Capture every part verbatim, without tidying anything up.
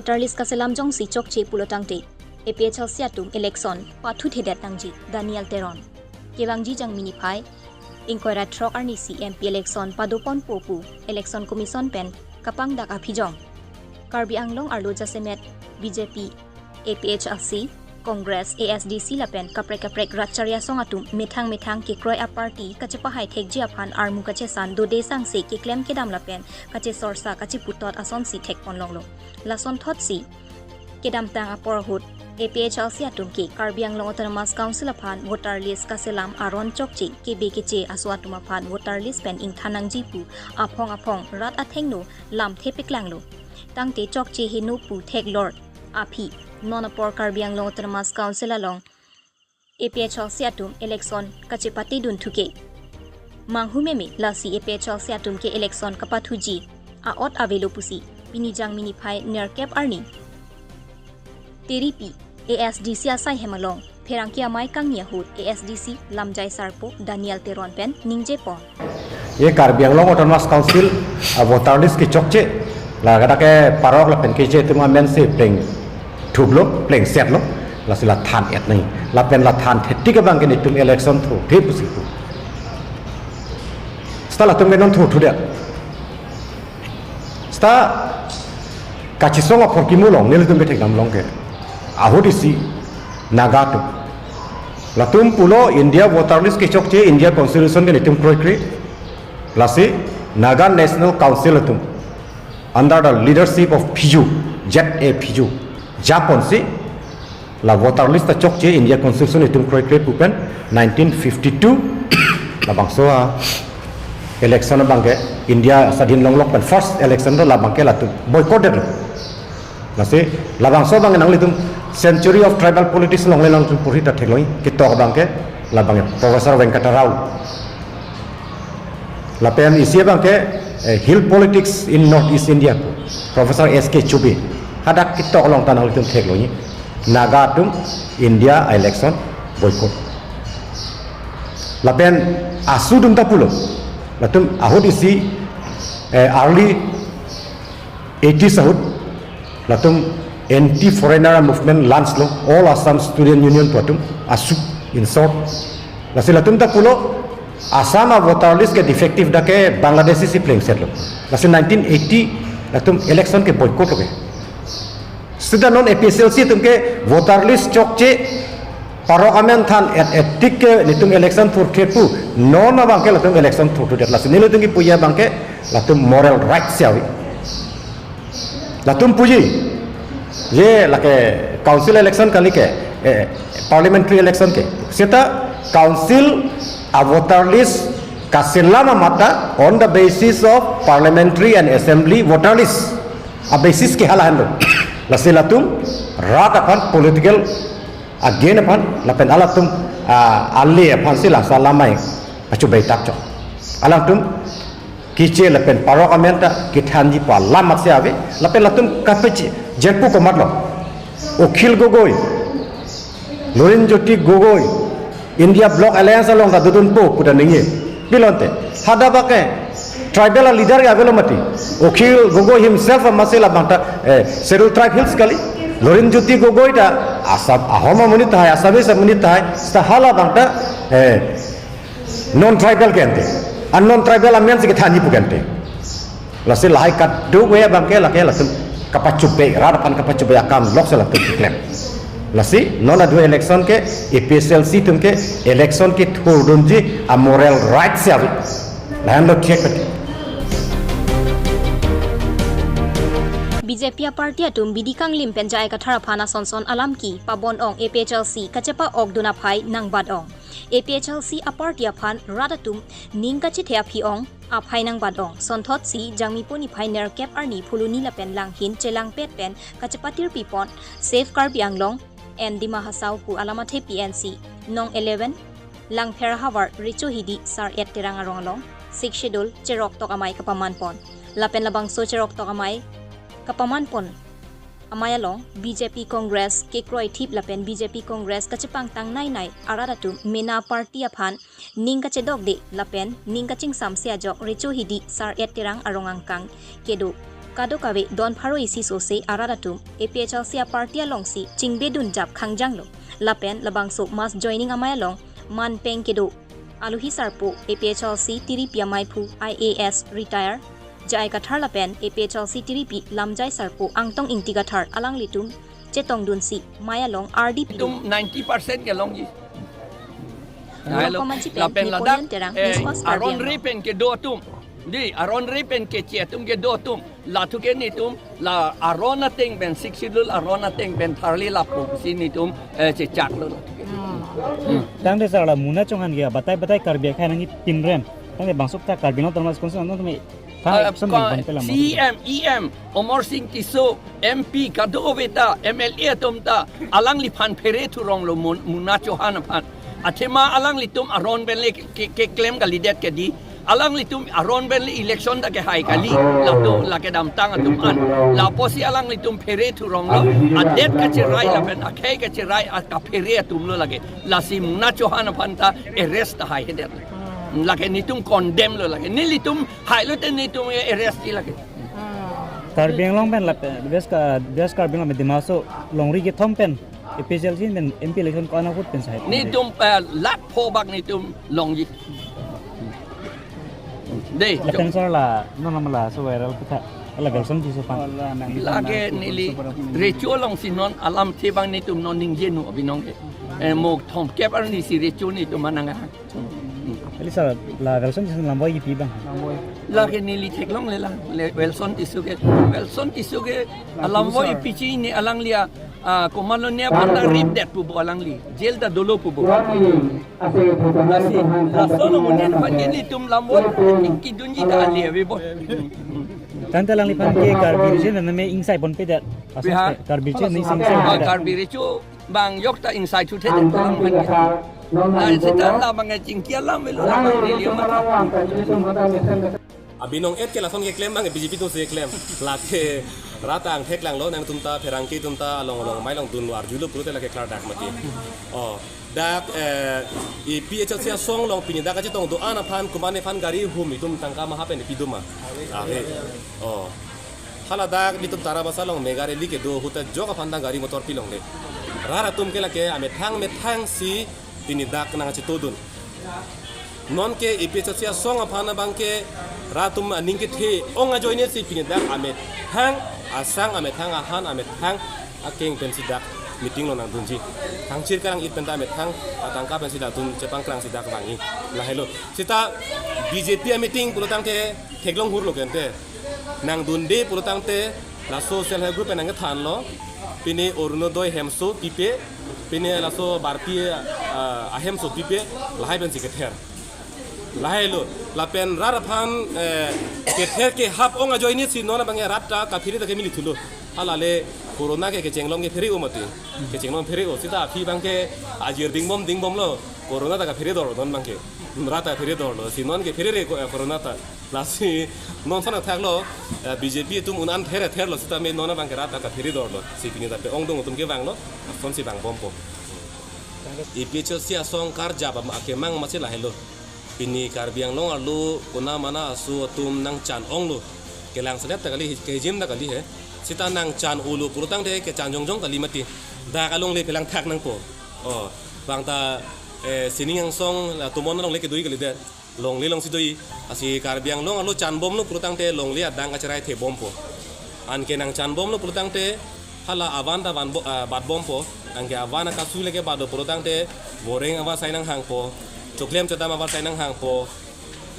voter list kaselam jongsi chokche pulo tangte, A P H L C atum election pathuthedet nangji, Daniel Teron. Kevangji Jangmi niphai ingkoi ra throk arni si M P election padoponpo pu Election Commission pen kapangdak aphi jong, Karbi Anglong arlo jasemet B J P, A P H L C, Congress, A S D C lapen kaprek kaprek rat chari asong atum methang methang kekroi a-party kachepahai thekji aphan armu kachesan dode sangse keklem kedam lapen kachesorsa kacheputot asonsi thekpon longlo. Lasonthotsi kedamtang apor ahut A P H L C atum ke Karbi Anglong Autonomous Council aphan voter list kaselam aron chokche kebe keche aso atum aphan voter list pen ingthan nangji pu aphong aphong rat athengno lamthe paklanglo. Tangte chokche heno pu theklor aphi non apor Karbi Anglong Autonomous Council along A P H L C atum election kachepatedun thuke manghu meme, lasi A P H L C atum ke election kapathuji a-ot avelo pusi pini Jangmi niphai nerkep arni Teripi A S D C asai hem along pherangke amei kangni ahut A S D C lamjai sarpo Daniel Teron pen ningjepon. Ye Karbi Anglong Autonomous Council a-voter list kechokche, la kada ke parok lapen keche atum amen si plengthuplo, plengsetlo, lasi la than-et nangji, lapen la thanthetik abang ke netum election thurthe pusi pu. Seta latum ke non thurthudet. Seta kachesong aphor kimo along nelitum kethekdam along ke, ahut isi Naga atum, latum pulo India voter list kechokche, India Constitution ke netum kroikre. Lasi Naga National Council atum under the leadership of Phiyuu, Z A Phiyuu, japonsi la voter list ta chokche, India Constitution netum kroikre pu pen nineteen fifty-two labangso a-election abang ke, India swadhin longlok pen first election do, labang ke latum boycott detlo. Lasi labangso abang nanglitum Century of Tribal Politics along le nangtum porhi ta theklongji, ketok abang ke labang ke Professor Venkata Rao. Lapen isi abang ke, eh, Hill Politics in North East India pu Professor S K Choubey. Hadak ketok along ta nanglitum theklongji, Naga atum India election boycott. Lapen AASU atum ta pulo, latum ahut isi, eh, early eighties ahut, latum anti foreigner movement launch lo, All Assam Student Union pu atum, AASU in short. Lasi latum ta pulo, Assam a-voter list ke defective, dak ke Bangladeshi si plengsetlo. Lasi nineteen eighty latum election ke boycott lo ke. Seta non A P H L C atum ke voter list chokche, parok amen than-et-et tik ke netum election thurthe pu, non abang ke latum election thurthudet. Lasi nelitum kipuji abang ke latum moral rights si ave. Latum puji, ye lake council election kali ke, eh, parliamentary election ke. Seta council a-voter list kaselam amat ta on the basis of parliamentary and assembly voter list a-basis ke hala henlo. Lasi latum rat aphan, political again aphan, lapen halatum, ah, ale aphan si laso alamei pachubai tak chok. Alangtum keche lapen parok amen ta kethanji pu alam amatsi ave, lapen latum kapeche jerpu komatlo. Akhil Gogoi, Lurinjyoti Gogoi, India Bloc Alliance along ta dodunpo pu ta ningje. Pulote hadak abang ke tribal a-leader ke avelo mati. Akhil Gogoi himself amatsi labang ta, eh, Scheduled Tribe Hills kali. Lurinjyoti Gogoi ta Assam, Ahom amonit tahai, Assamese amonit tahai, seta halabang ta, eh, non-tribal ke ante. A non-tribal amen si kethanji pu ke ante. Lasi lahai kadokave abang ke lake latum kapachubai, rat aphan kapachubai akam lok si latum keklem. Lasi non adu election ke A P H L C atum ke election kethurdunji a-moral right si ave. Lahenlo thek pati. B J P a-party atum bidi kanglim pen J I Kathar aphan asonson alam kepabon-ong A P H L C kachepa-okdun aphai nangbat-ong. A P H L C a-party aphan rat atum ning kachethe aphi-ong aphai nangbat-ong. Sonthotsi Jangmi po niphai nerkep arni Phuloni lapen Langhin chelangpet pen kachepatirpipon Save Karbi Anglong and Dima Hasao pu alamathe P N C nong eleven Langpher havar Recho Hidi Sar-et Terang arong along Sixth Schedule cheroktok amei kapamanpon. Lapen labangso cheroktok amei kapamanpon amei along B J P Congress kekroithip lapen B J P Congress kachepangtang nainai arat atum mena party aphan ning kachedokde lapen ning kachingsamse ajok Recho Hidi Sar-et Terang arong angkang kedo Kadokave don pharo isi sose arat atum A P H L C a-party alongsi chingbe dunjap khangjanglo. Lapen labangso mass joining amei along manpeng kedo aluhi sarpo A P H L C tiripi amaiphu I A S retire J I Kathar lapen A P H L C tiripi lamjai sarpo Angtong Ingti Kathar alanglitum chetongdunsi mei along ardi pido. Itum ninety percent kelongji. Lapen ladak, Napoleon Terang, eh, News Fast Karbi Anglong. Aron re pen kedo atum. Di, aron re pen keche atum kedo atum. Latum ke netum, la aron ateng pen, Sixth Schedule aron ateng pen tharli lapusi netum, eh, chechaklo. Tangte sir, la Muna Chauhan ke batai batai Karbi akhei nangji pinrem. Tangte bangso ta Karbi Anglong Autonomous Council nangtum tha, eh, action ko-, nangpon pela C E M, E M, Amarsing Tisso, M P, kadokave ta, M L A atum ta, alangliphan phere thuronglo Mun-, Muna Chauhan aphan. Athema alanglitum aron pen le ke, ke, keklem kalidet ke di. Alanglitum aron pen le election ta kehai kali. Latum, la kedamtang atum an. Lapusi alanglitum phere thuronglo. Adet kacherai lapen akhei kacherai a kaphere atumlo lake. Lasi Muna Chauhan aphan ta arrest tahai hedet. Lake netum condemn lo lake. Nelitum hailo te netum arrest ji lake. Karbi Anglong pen lapen West Ka-, West Karbi Anglong pen Dima Hasao longri kethom pen A P H L C pen M P election ko-an ahut pen sahai. Netum, eh, lakh pho bak netum longji. Dei. Lapen sir, la non lam laso viral kita la Welson Tisso aphan. Lake neli recho alongsi non alamthe abang netum non ningje nu abinong ke. Eh, mo thomkep arnisi recho netum manang. Kali sir, la Welson Tisso lamvoi kipi abang? Lake neli theklongle la, le Welson Tisso ke, Welson Tisso ke, ah, lamvoi kipi chinine alangli a, ah, komatlo ne aphan ta rip det pu bo alangli, jail ta dolo pu bo. Lasi, laso lo mo ne aphan ke netum lamvoi kidunji ta ale ave bo. Tangte alangliphan ke Karbi Recho name ingsai ponpedet. Asal Bihar. Karbi Recho ne ingsai, ah, ponpedet. Karbi Recho abang yok ta ingsai thuthe de alangliphan ke. Ai seta labang e chingki alam avelo labang rally amat. Abinong et ke lason keklem abang B J P atumsi keklem. Lake rat angthek langlo, nangtum ta pherangke atum ta along along mei along dun arjulo pulote lake klardak mati. Oh, dak, eh, A P H L C asong along pini dak kachetong do-an aphan komatne aphan gari hum itum tangka maha pen pido ma? Ave. Oh. Haladak netum Tarabasa along mega rally kedo ahut ta jok aphan ta gari motor pilongle. Rat atum ke lake amethang methangsi pini dak nangchetongdun. Non ke A P H L C asong aphan abang ke rat atum aning kethe ong ajoinesi pini dak amethang asang, amethang ahan, amethang akeng pensi dak meeting lo nangdunji. Thangchir karang it pen ta amethang atangka pensi dak dun chepangkrangsi dak vangji. Lahelo. Seta B J P a-meeting pulo tangte theklong hurlo kente. Nangdunde pulo tangte laso self help group pen nangkethanlo. Pini Orunodoi hemso pipe, pini laso Barpi, ah, ahemso pipe, lahai pensi kether. Lahailo, lapen rat aphan, eh, kether kehap ong ajoinesi non abang rat ta kaphere ta kemili thulo. Hala le corona ke kechenglong kephere-o mati. Kechenglong phere-o, seta aphi abang ke ajir dingbom dingbomlo. Corona ta kaphere dor non abang ke. Rat ta phere dorlo. Si non kephere re ko-, eh, corona ta. Lasi non sana thaklo, eh, B J P atum un-an ther therlo sitame non abang ke rat ta kaphere dorlo. Si pini ta pe-ongdung atum kevanglo, asonsi vangbompo. A P H L C asong karjap am akemang masi lahelo. Pini Karbi Anglong arlo kona mana aso atum nangchan onglo. Kelang selet ta kali, kejim ta kali he. Seta nangchan-olo pulo tangte kechan jongjong kali mati. Dak alongle phelang thak nangpo. Oh, bang ta, eh, sining angsong la tomon alongle kedo-i kalidet. Longle alongsi do-i, lasi Karbi Anglong arlo chanbomlo pulo tangte longle adang kacherai thebompo. Anke nangchanbomlo pulo tangte hala avan ta van bo-, ah, batbompo. Anke avan akasu leke bat do pulo tangte boreng avarsai nanghangpo. Choklem chodam avarsai nanghangpo.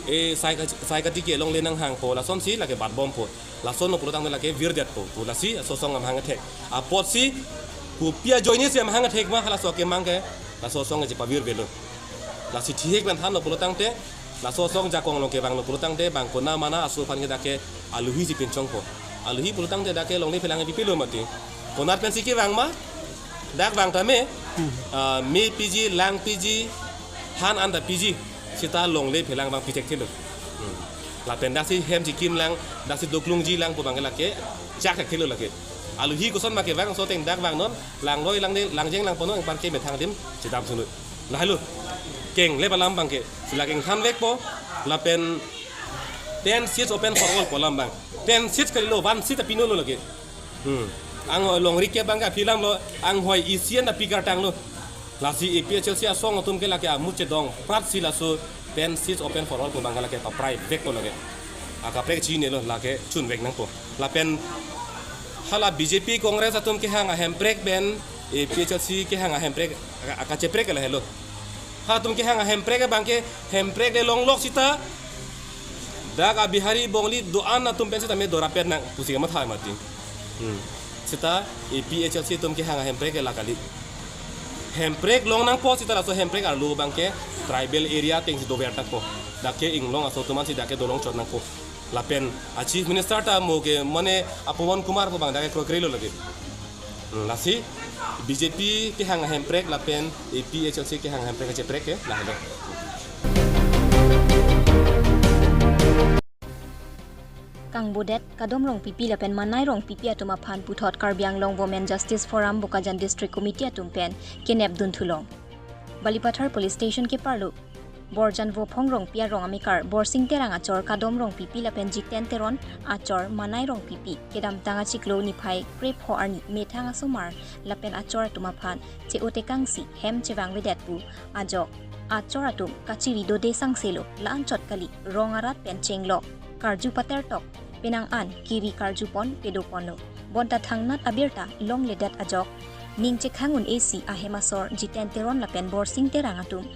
E sai ka-, sai katiki alongle nanghangpo. Lasonsi lake batbompo. Lasonlo pulo tangte lake virdetpo. Pu lasi laso asong amahang athek. Apotsi kopi ajoinesi amahang athek ma halaso akemang ke laso asong ke chepavirvelo. Lasi thihek pen thanlo pulo tangte, laso asong jakong along kevanglo pulo tangte, bang kona mana aso aphan ke dak ke aluhisi pinchongpo. Aluhi pulo tangte dak ke longle phelang pipilo mati. Konat pensi kevang ma, dak vang tame, ah, me piji, lang piji, han an ta piji, seta longle phelang vang pichek thelo. Hmm. Lapen daksi hem chikim lang, daksi doklungji lang pu bang ke lake, chak thek thelo lake. Aluhi koson ma kevang, so ateng dak vangnon, langloi langle, langjeng langponnon, anparke methang adim chedam sunut. Lahelo. Kenglep alam bang ke, si la kengthanvekpo, lapen ten seats open for all pu alam bang. Ten seats kalilo, one seat apinlo lake. Hmm. Ang longri ke abang ke aphi alam lo, anghoi isi an api kartang lo. Lasi A P H L C asong atum ke lake amut chedong prat si laso ten seats open for all pu abang ke lake paprai vek lo lake. Akaprek chinine lo lake chun vek nangpo. Lapen hala B J P Congress atum kehang a-Hemprek pen A P H L C kehang a-Hemprek aka-, akacheprek ke lahelo. Halatum kehang a-Hemprek abang ke Hemprek le longlok sita dak a-Bihari Bongali do-an atum pen sitame dorapet nang pusi kamatha mati. Hmm. Sita A P H L C atum kehang a-Hemprek ke la kali. Hemprek long nangpo sita laso Hemprek arlo abang ke tribal area ateng si dover tangpo. Dak ke inglong aso atum an si dak ke dolong chot nangpo. Lapen a-Chief Minister ta mo ke mane a-Pawan Kumar pu abang dak ke krokrelo lake. Hmm, lasi B J P kehang a-Hemprek lapen A P H L C kehang a-Hemprek kacheprek ke lahelo. Kangbodet Kadom Rongpipi lapen Manai Rongpipi atum aphan puthot Karbi Anglong Women Justice Forum Bokajan District Committee atum pen kenep dunthu long. Balipathar Police Station keparlo Borjan Vophong Rongpi arong amekar Borsing Terang achor Kadom Rongpipi lapen Jiten Teron achor Manai Rongpipi kedamtang achiklo niphai krepho arni methang asomar lapen achor atum aphan che-otekangsi hem chevangvedet pu ajok achor atum kachiri dode sangselo la-anchot kali rong arat pen chenglok karju patertok penang an kiri karjupon pedoponlo. Bonta thangnat abirta longledet ajok ning chekhang un-esi ahem asor Jiten Teron lapen Borsing Terang atum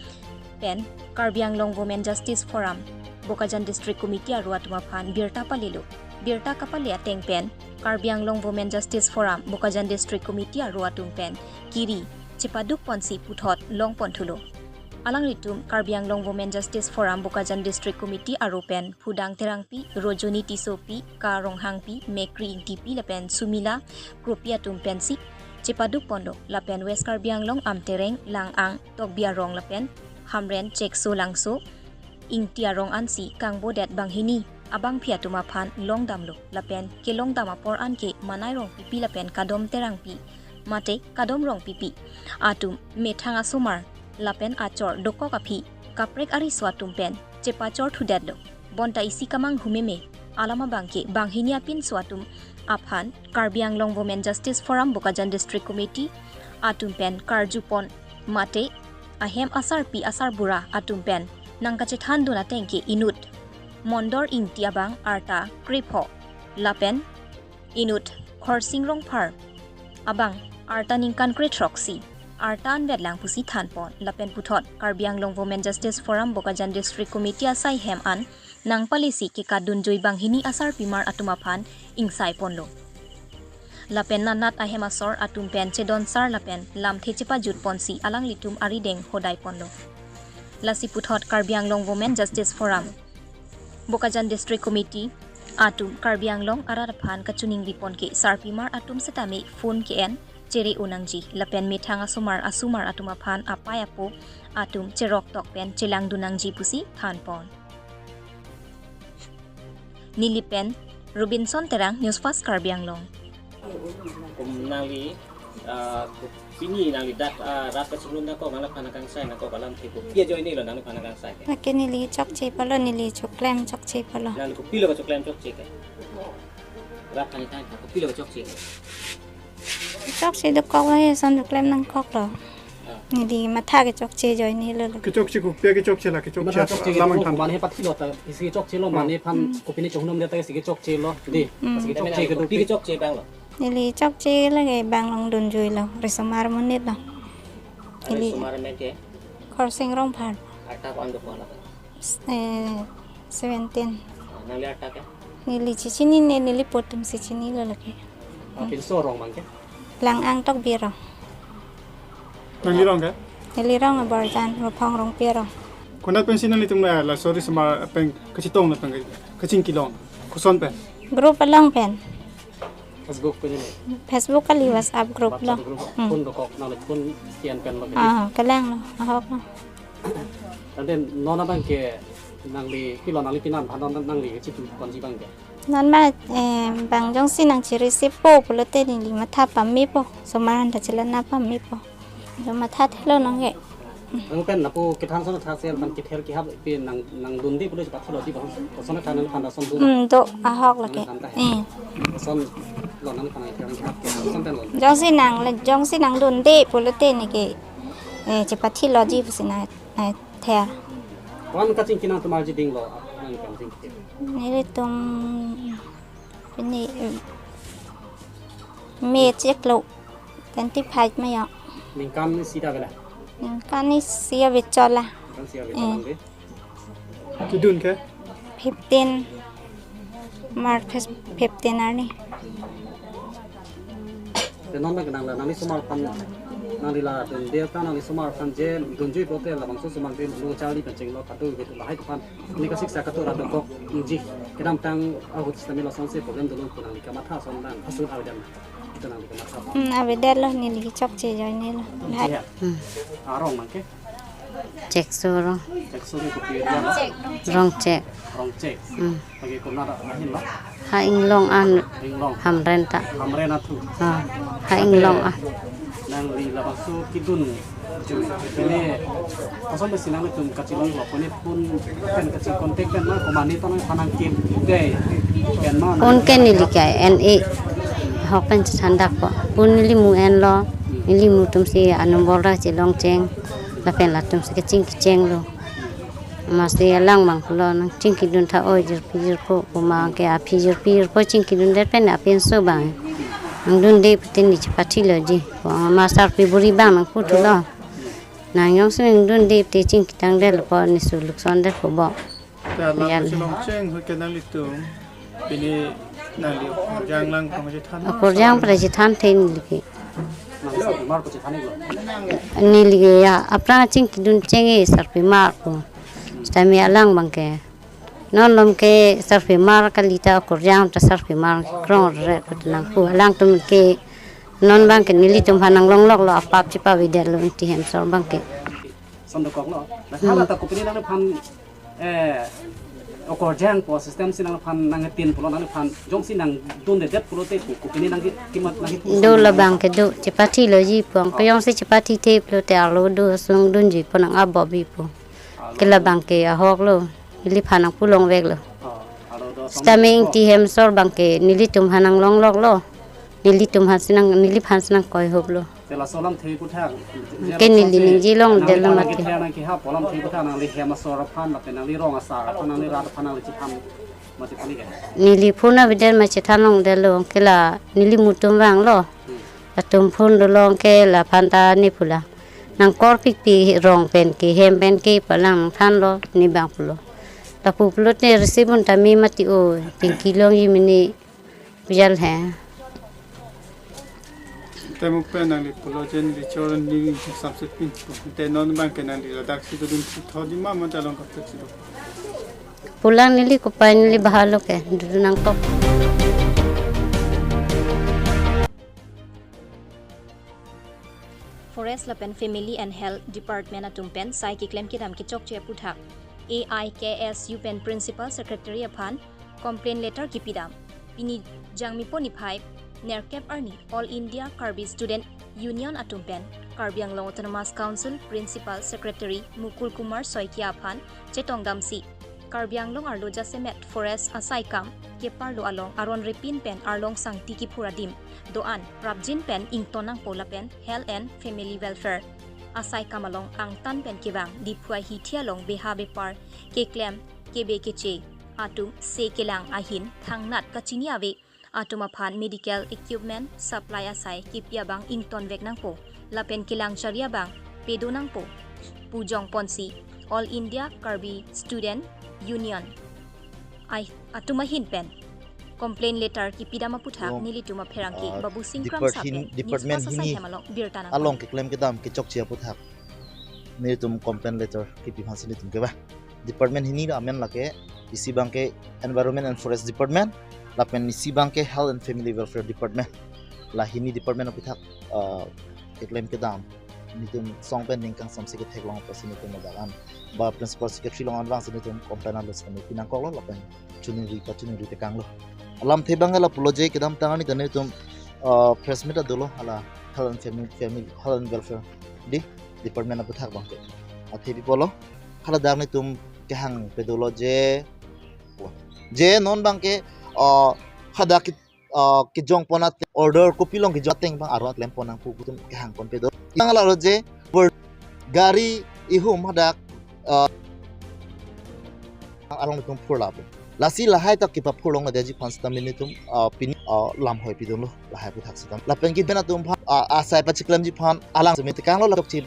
pen Karbi Anglong Women Justice Forum Bokajan District Committee aro atum aphan birta palelo. Birta kapale ateng pen Karbi Anglong Women Justice Forum Bokajan District Committee aro atum pen kiri chepadukponsi puthot longponthulo. Alanglitum Karbi Anglong Women Justice Forum Bokajan District Committee aro pen Phudang Terangpi, Rojoni Tissopi, Ka Ronghangpi, Mekri Ingtipi lapen Sumila Kropi atum pensi chepadukponlo lapen West Karbi Anglong Amtereng, Langang, Tokbi arong lapen Hamren, Chekso, Langso, Ingti arong ansi kangbodet banghini abangpi atum aphan longdamlo lapen kelongdam apor anke Manai Rongpipi lapen Kadom Terangpi mate Kadom Rongpipi atum methang asomar lapen achor dokok aphi kaprek ariso atum pen chepachorthudetlo. Bonta isi kamanghu meme alam abang ke banghini apinso atum aphan Karbi Anglong Women Justice Forum Bokajan District Committee atum pen karjupon mate ahem asarpi asarbura atum pen nangkachethandun ateng ke inut Mondor Ingti abang arta krepho lapen inut Khorsing Rongphar abang arta ningkan krethroksi arta anvetlang pusi thanpon lapen puthot Karbi Anglong Women Justice Forum Bokajan District Committee asai hem an nangpalesi kekadunjui banghini asarpimar atum aphan ingsaiponlo. Lapen nanat ahem asor atum pen chedonsar lapen lamthe chepajutponsi alanglitum arideng hodaiponlo. Lasi puthot Karbi Anglong Women Justice Forum Bokajan District Committee atum Karbi Anglong arat aphan kachiningripon ke sarpimar atum setame phone ke-en chere unangji lapen methang asomar asomar atum aphan apai apo atum cheroktok pen chelangdun nangji pusi thanpon. Neli pen Robinson Terang, News Fast Karbi Anglong. Kum nangli, ah, pini nangli dak, ah, rat kachinglun nangkok, nangli aphan nangkangsai nangkok alamthe kopi ajoinelo nangli aphan nangkangsai ke? Lake neli chokche pulo, neli choklem chokche pulo. Nangli kopilo kachoklem chokche ke? Rat aphan nangthan kopilo kachokche ke? Chokche dokok lo, eson choklem nangkoklo. Ah. Neli matha kechokche ajoinelo. Kechokche kopi kechokche la kechokche. Matha chokche lamang than. Mane pathilo ta isi kechokchelo, mane aphan kopine chongnom deta isi kechokchelo. Dei, hmm, isi kechokche ke kopi kechokche abang lo? Neli chokche lake bang longdunjuilo, risomar monit lo. Neli risomar men ke? Khorsing Rongphar. Arta ko-an dokok la? Eh, seventeen. Ah, nangli arta ke? Neli chechinine, neli po atum si chinilo lake. Ah, pinso arong abang ke? Langang Tokbi arong. Nangli arong ke? Neli arong Borjan, Vophong Rongpi arong. Konat pensi nanglitum la, laso risomar pen kachetong lapen kachingki long? Koson pen? Group along pen. Facebook pen ni? Facebook kali, WhatsApp group lo. WhatsApp group. Hmm. Phone dokok, nangli phone scan pen lo. Ah, kelanglo, ahoklo. Tangte non abang ke nangli pilo, nangli pinan aphan non nangli kachipuponji abang ke? Non ma, eh, bang jongsi nangchi-receive po pulote neli matha pamepo, osomar aphan ta chelana pamepo. Jo matha thelo nang ke. Ang pen lapu kethan ason athak si lapen kether kehap pi nang, nangdunde pulo chepathilo di bang. Ason athak nangphan ason dun. Hmm, do ahok lake. Nangphan ta he. Eh. Ason lo nangphan kether kehap ke ason pen lo. Jongsi nang le, jongsi nangdunde pulote neke, eh, chepathilo di pusi nang, nangther. Wan kachingki nangtum arji dinglo, nangphan chingki. Nelitum pini, eh, me chiklo twenty five ma ya. Ningkan isi ta bela? Ningkan isi abichola. Ningkan isi abichola. Eh. Nangke? Kedun ke? Fifteen. March fifteen arni. Te non nang nangli osomar aphan, nangli la dunde ta nangli osomar aphan je dunjui pulote labangso osomar pen lo charli pen chenglo kado ke lahai aphan. Neli kasiksa kado ra dokok nangji. Kedamtang ahut sitame lasonsi problem dolo pu nangli kamatha ason nang ason avedetlo. Itu nangli kamatha. Hmm, avedetlo, neli chokche ajoinelo. Lahai. Iya. Hmm. Arong nangke? Chekso arong. Chekso ke kopi area lo? Rongchek. Rongchek. Hmm. Lake konat ahin lo? Ha Inglong an. Inglong. Hamren ta. Hamren athu. Ha, ha Inglong an. Nangli labangso kedun jui. Pini kosonsi nanglitum kachelonglo, pini phone pen kachi contact pen ma, komane ta nangphan nangkip dei pen ma? Phone ke neli ke en-e ahok pen chethan dakpo. Phone neli mu enlo. Neli mu atumsi anumber ra chelong cheng. Lapen latumsi kachingki chenglo. Amatsi alang abang pulo nangchingki dun tha oi jirpi jirpo, pu abang ke aphi jirpi jirpo chingki dundet pen apinso abang nangdunde pute ne chepathilo di. Pu ama sarpi buri abang nangpu thulo. Nang jongsi nangdunde pute chingki tangdetlo pu ne suluk sondetpo bo. Te alang, ya, chelong cheng ahut ke nanglitum pini nangli akorjang lang pang chethan. Akorjang pang chethan the neli ke. Nangli sarpi mar pu chethan iklo? Neli ke ya, aphrang chingki dun cheng-e sarpi mar pu. Sitame alang abang ke. Non malom ke sarpi mar kali ta akorjang ta sarpi mar krong re kut nangpu. Alangtum ke non abang ke nelitum aphan nanglongloklo, apap chepavedetlo Ingti Hemsor abang ke. Son dokoklo. Nah, hmm, hala ta kopine nangphan, eh, akorjang pu system si nangphan nangtin pulo nangphan jongsi nangdundedet pulote ko-, kopine nangki kimat nangki pu. Do labang ke do chepathilo ji pu abang. Oh. Ko jongsi chepathi the pulote arlo do sung dunji pu nang abo bi pu. Arlo. Ke labang ke ahoklo. Neliphan nangpu longveklo. Oh, arlo do sung. Sitame Ingti Hemsor abang ke nelitum aphan nanglongloklo. Nelitum aphansi nang, neliphansi nangkoihoplo. Te laso alamthe aphuthak, ke neli ningje longdetlo mati. Nangli nangkehap alamthe aphuthak nangli hem asor aphan, lapen nangli rong asar aphan, nangli rat aphan, nangli chephan mati pani ke? Neli phone avedet ma chethan longdetlo, ke la neli mu atum vanglo. Hmm. Latum phone dolo ke laphan ta ne pu la. Nangkorpikpi rong pen ke, hem pen ke pu alang nangthanlo, ne abang pulo. Lapu pulote receive un tame mati o, chingki longji mene. Bijal he. Te mo pen nangli pulo je neli chor ni ni samse pin. Te non abang ke nangli ladak si dun si tho di ma mon ta long kapek si do. Pu lang neli kopai neli bahalo ke dun nangkok. Forest lapen Family and Health Department atum pen sai keklem kedam kechokche aphuthak A I K S U pen Principal Secretary aphan complaint letter kipidam. Pini Jangmipo niphai nerkep arni All India Karbi Student Union atum pen Karbi Anglong Autonomous Council Principal Secretary Mukul Kumar Saikia aphan chetongdamsi Karbi Anglong arlo jasemet forest asaikam keparlo along aron repin pen arlong sangti kiphur adim do-an prapjin pen ington nangpo lapen Health and Family Welfare asaikam along angtan pen kevang Diphu ahithi along beha bepar keklem kebe keche atum se kelang ahin thangnat kachini ave atum aphan medical equipment supply asai kipi abang ingtonvek nangpo lapen kelang chari abang pedo nangpo pu jongponsi All India Karbi Student Union ai atum ahin pen complaint letter kipidam aphuthak. Along, nelitum apherangke, ah, Babu Singh depart-, Kramsa hin-, pen News department Fast hini asai hem along birta nang along keklem kedam kechokche aphuthak nelitum complaint letter kipi aphansi nelitum kevang. Department hini amen lake isi abang ke Environment and Forest Department, lapen isi abang ke Health and Family Welfare Department. La hini department aphuthak, ah, keklem kedam nelitum song pen ningkan samse ketheklong apotsi nelitum ladak an ba Principal Secretary along an vangsi nelitum complaint alo sitame pinangkoklo lapen chuningri kachuningri tekanglo. Alamthe abang ke lapulo je kedamtang arni ta nelitum, ah, press meet ta dolo hala Health and Family, Family, Health and Welfare di department aphuthak abang ke. athe pipolo. Haladak netum kehang pedolo je, je non abangke, uh, hadak ki, uh, kejong pon ateng, order kopilong kejong ateng abang aron klem pon nangpu pu netum kehang pon pedo. Yang lalo je, ber-, gari ihum hadak, uh, along netum phurlap. Lasi lahai ta kepaphurlong adeji aphan sitame netum, uh, pini, uh, lamhoi pidunlo lahai aputhak sitame. Lapen ke pen atum aphan, uh, asai pachiklemji aphan alang sitame tekanglo latok chip.